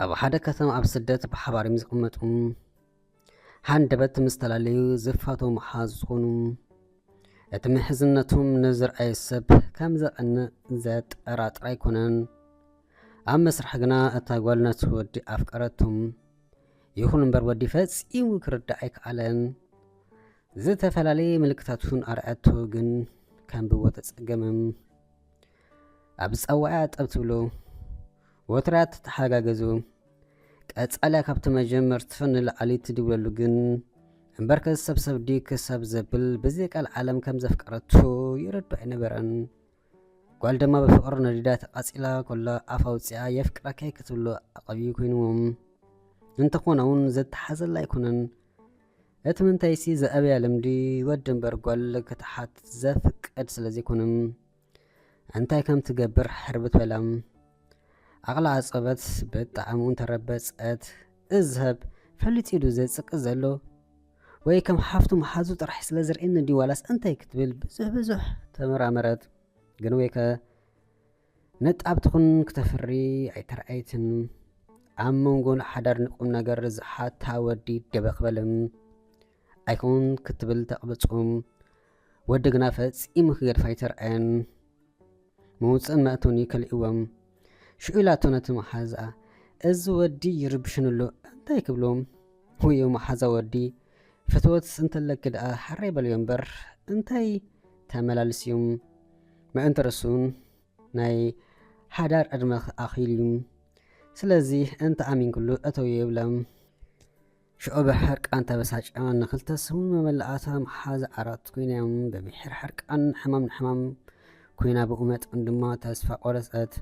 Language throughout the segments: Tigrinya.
ኣብ ሓደ ከተማ ኣብ ስደት ብሓባር እዮም ዝቕመጡ። ሃንደበት ምስ ተላለዩ ዝፋተዉ መሓዙ ዝኾኑ። እቲ ምሕዝነቶም ንዝርኣየ ሰብ ከም ዘቐንእ ዘጠራጥር ኣይኮነን። ኣብ መስርሕ ግና እታ ጓል ነቲ ወዲ ኣፍቀረቶም። ይኹን እምበር ወዲ ፈጺሙ ክርዳእ ኣይከኣለን። ዝተፈላለየ ምልክታቱን ኣርኣያቶ ግን ከንብቦ ተጸገመ። ኣብ ጸዋያ ጠብ ትብሎ፣ ወትራ ትተሓጋገዙ። ቀጻልያ ካብቲ መጀመርትኡ ንላዕሊ ትድውለሉ ግን እምበርከ ሰብ ሰብ ድዩ ክሳብ ዘብል ብዘይ ቃል ዓለም ከም ዘፍቀረቶ ይረድኦ ኣይነበረን። ጓል ድማ ብፍቕሪ ነዲዳ ተቓጺላ ኮላ ኣፍ ኣውጺኣ የፍቅረካይ ክትብሎ ኣቐብዩ ኮይንዎም። እንተኾነ እውን ዘተሓዘላ ኣይኮነን። እቲ ምንታይሲ ዝኣበያ ልምዲ ወዲ እምበር ጓል ክትሓት ዘፍቅድ ስለ ዘይኮነ እንታይ ከም ትገብር ሕርብት በላ። ዓቕላ ኣጸበት ብጣዕሚ እውን ተረበጸት። እዚ ሰብ ፈሊጡ ኢሉ ዘጽቅጥ ዘሎ ወይ ከም ሓፍቱ መሓዙ ጥራሕ ስለ ዝርእየኒ ድዩ ዋላስ እንታይ ክትብል ብዙሕ ብዙሕ ተመራመረት። ግን ወይከ ነጣብ ትኹን ክተፍሪ ኣይተረኣየትን። ኣብ መንጎ ንሓዳር ንቁም ነገር ዝሓታ ወዲ ደበኽ በለ። ኣይኮን ክትብል ተቕብጾም። ወዲ ግና ፈጺሙ ክገድፋ ኣይተረኣየን። መውጽእን መእተውን ይከልእዎም። ሽዑ ኢላቶ ነቲ መሓዛኣ፣ "እዚ ወዲ ይርብሽኒ ኣሎ፣ እንታይ ክብሎ?" ውዮ መሓዛ ወዲ፣ "ፍትወት እንተለኪ ደኣ ሓራይ በልዮ እምበር፣ እንታይ ተመላልስዮም?" ምእንቲ ርእሱን ናይ ሓዳር ዕድመ ኣኺሉ እዩ። ስለዚ እንተ ኣሚንክሉ እተውዮ ይብላ። ሽዑ ብሕርቃን ተበሳጭያ ንኽልተ ሰሙን መመላእታ መሓዛ ዓራት ኮይና። ብምሒር ሕርቃን ሕማም ንሕማም ኮይና፣ ብኡ መጠን ድማ ተስፋ ቆረጸት።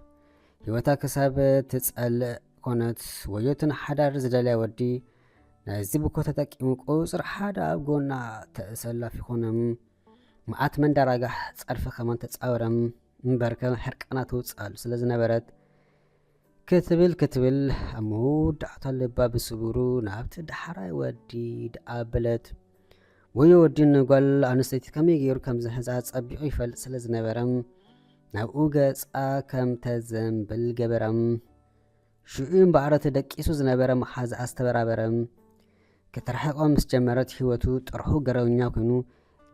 ህይወታ ክሳብ ትጸልእ ኮነት። ወዮ እቲ ንሓዳር ዝደልያ ወዲ ነዚ ብኮ ተጠቂሙ ቁጽሪ ሓደ ኣብ ጎና ተሰላፊ ኮነ። መዓት መንዳራጋሕ ጸርፊ ከማን ተጻወረ። እምበርከ ሕርቃና ትውጽኣሉ ስለ ዝነበረት ክትብል ክትብል ኣብ መወዳእታ ልባ ብስውሩ ናብቲ ዳሕራይ ወዲ ደኣ ኣበለት። ወዮ ወዲ ንጓል ኣንስተይቲ ከመይ ገይሩ ከም ዝሕዛ ጸቢቑ ይፈልጥ ስለ ዝነበረ ናብኡ ገጻ ከም ተዘንብል ገበራ። ሽዑ እምበኣር እቲ ደቂሱ ዝነበረ መሓዛ ኣስተበራበረ። ክትርሕቖ ምስ ጀመረት ህይወቱ ጥርሑ ገረውኛ ኮይኑ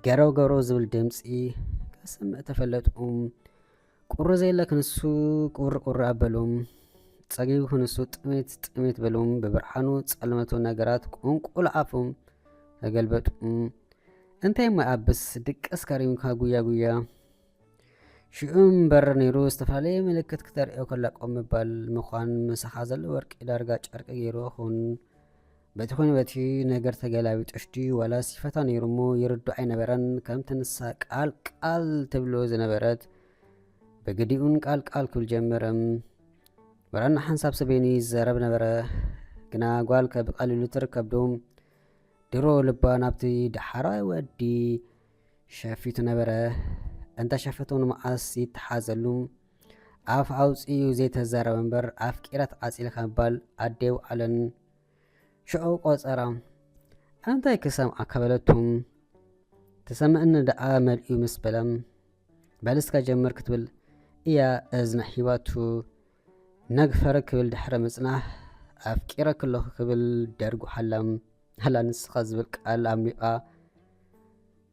ገረው ገረው ዝብል ድምጺ ከስምዕ ተፈለጡ። ቁሪ ዘየለ ክንሱ ቁሪ ቁሪ ኣበሎም። ጸጊቡ ክንሱ ጥሜት ጥሜት በሎም። ብብርሃኑ ጸልመቱ ነገራት ቁንቁል ኣፎም ተገልበጡ። እንታይ እሞ ኣብስ ድቅስ ከሪምካ ጉያ ጉያ። ሽዑ እምበር ነይሩ ዝተፈላለየ ምልክት ክተርእዮ ከላ ቆም ምባል ምዃን ምሳኻ ዘሎ ወርቂ ዳርጋ ጨርቂ ገይሩ ኹን። በቲ ኾነ በቲ ነገር ተገላቢጦሽ ድዩ ዋላስ ይፈታ ነይሩ እሞ ይርዶ ኣይነበረን። ከምቲ ንሳ ቃል ቃል ትብሎ ዝነበረት ብግዲኡን ቃል ቃል ክብል ጀመረ። ወራና ሓንሳብ ሰበይኑ ይዛረብ ነበረ። ግና ጓልከ ብቐሊሉ ትርከብ ዶ? ድሮ ልባ ናብቲ ደሓራይ ወዲ ሸፊቱ ነበረ። እንተ ሸፈቶ ንመዓስ ይተሓዘሉ? ኣፍ ኣውጺኡ ዘይተዛረበ እምበር ኣፍቂራ ተቓጺለ ካብ ምባል ኣደ ኣይወዓለን። ሽዑ ቆጸራ፣ "እንታይ ክሰምዓካ?" በለቱ። "ትሰምዕኒ ደኣ መልዩ" ምስ በለ፣ "በል እስከ ጀምር" ክትብል እያ እዝና ሂባቱ። ነግፈረ ክብል ድሕሪ ምጽናሕ፣ "ኣፍቂረኪ ኣለኹ" ክብል ደርጉሓላ። ሃላ ንስኻ ዝብል ቃል ኣምሊቓ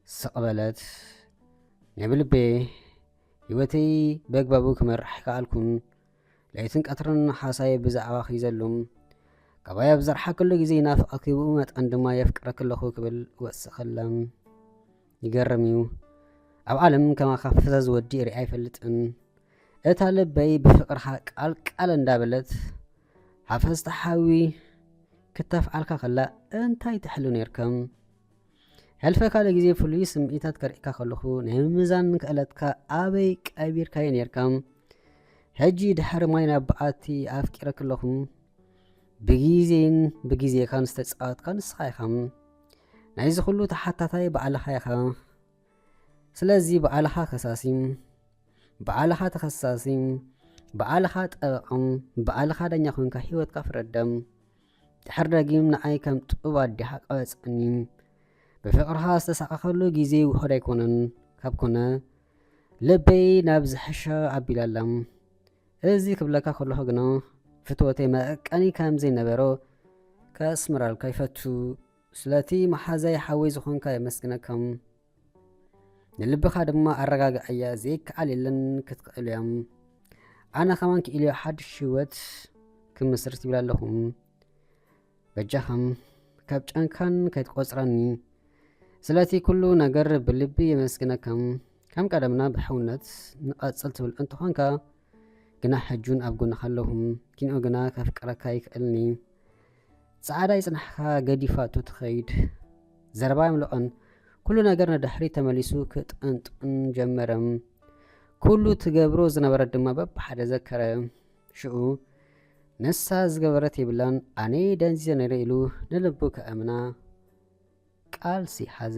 ስቕ በለት። ናይ ብልቤ፣ ህይወተይ በግባቡ ክመርሕ ኣይከኣልኩን። ለይትን ቀትርን ሓሳየ ብዛዕባኺ ዘሎ። ካባይ ኣብ ዘርሓክሉ ግዜ ይናፍቐኪ፣ ብኡ መጠን ድማ የፍቅረኪ ኣለኹ ክብል ወሰኸላ። ይገርም እዩ። ኣብ ዓለም ከማኻ ፈዛዝ ወዲ ሪኣ ኣይፈልጥን። እታ ልበይ ብፍቕርኻ ቃል ቃል እንዳበለት፣ ሓፈስቲ ሓዊ ክተፍዓልካ ከላ እንታይ ትሕሉ ነይርካ? ሕልፈ ካልእ ግዜ ፍሉይ ስምዒታት ከርእየካ ከለኹ ናይ ምምዛን ክእለትካ ኣበይ ቀቢርካዮ ነይርካ? ሕጂ ድሕሪ ማይ ናብ በዓቲ ኣፍቂረኪ ኣለኹ። ብግዜን ብግዜኻን ዝተጻወትካ ንስኻ ኢኻ። ናይዚ ኩሉ ተሓታታይ ባዕልኻ ኢኻ። ስለዚ ባዕልኻ ከሳሲ፣ ባዕልኻ ተኸሳሲ፣ ባዕልኻ ጠበቓ፣ ባዕልኻ ዳኛ ኮንካ ህይወትካ ፍረዳ። ድሕር ደጊም ንዓይ ከም ጡብ ኣዴኻ ቀበጸኒ። ብፍቕርኻ ዝተሳቐኸሉ ግዜ ውሑድ ኣይኮነን። ካብ ኮነ ልበይ ናብ ዝሕሸ ኣቢላ ኣላ። እዚ ክብለካ ከለኹ ግና ፍትወተይ መዕቀኒ ከም ዘይነበሮ ከስምረልካ ይፈቱ። ስለቲ መሓዛይ ሓወይ ዝኾንካ የመስግነካ። ንልብኻ ድማ ኣረጋግኣያ፣ ዘይከኣል የለን፣ ክትክእል እያ። ኣነ ከማን ክኢልዮ ሓድሽ ህይወት ክምስርት ይብል ኣለኹ። በጃኻም ካብ ጨንካን ከይትቆጽረኒ። ስለቲ ኩሉ ነገር ብልቢ የመስግነካ። ከም ቀደምና ብሕውነት ንቐጽል ትብል እንተኾንካ ግና ሕጁን ኣብ ጎንኻ ኣለኹ። ኪንኦ ግና ከፍቅረካ ይክእልኒ። ጻዕዳ ይጽናሕካ ገዲፋቶ ትኸይድ። ዘረባ ይምልቐን ኩሉ ነገር ንድሕሪ ተመሊሱ ክጥንጥን ጀመረ። ኩሉ ትገብሮ ዝነበረት ድማ በብሓደ ዘከረ። ሽኡ ንሳ ዝገበረት የብላን፣ ኣነ ደንዚዘ ነይረ ኢሉ ንልቡ ከእምና ቃልሲ ሓዘ።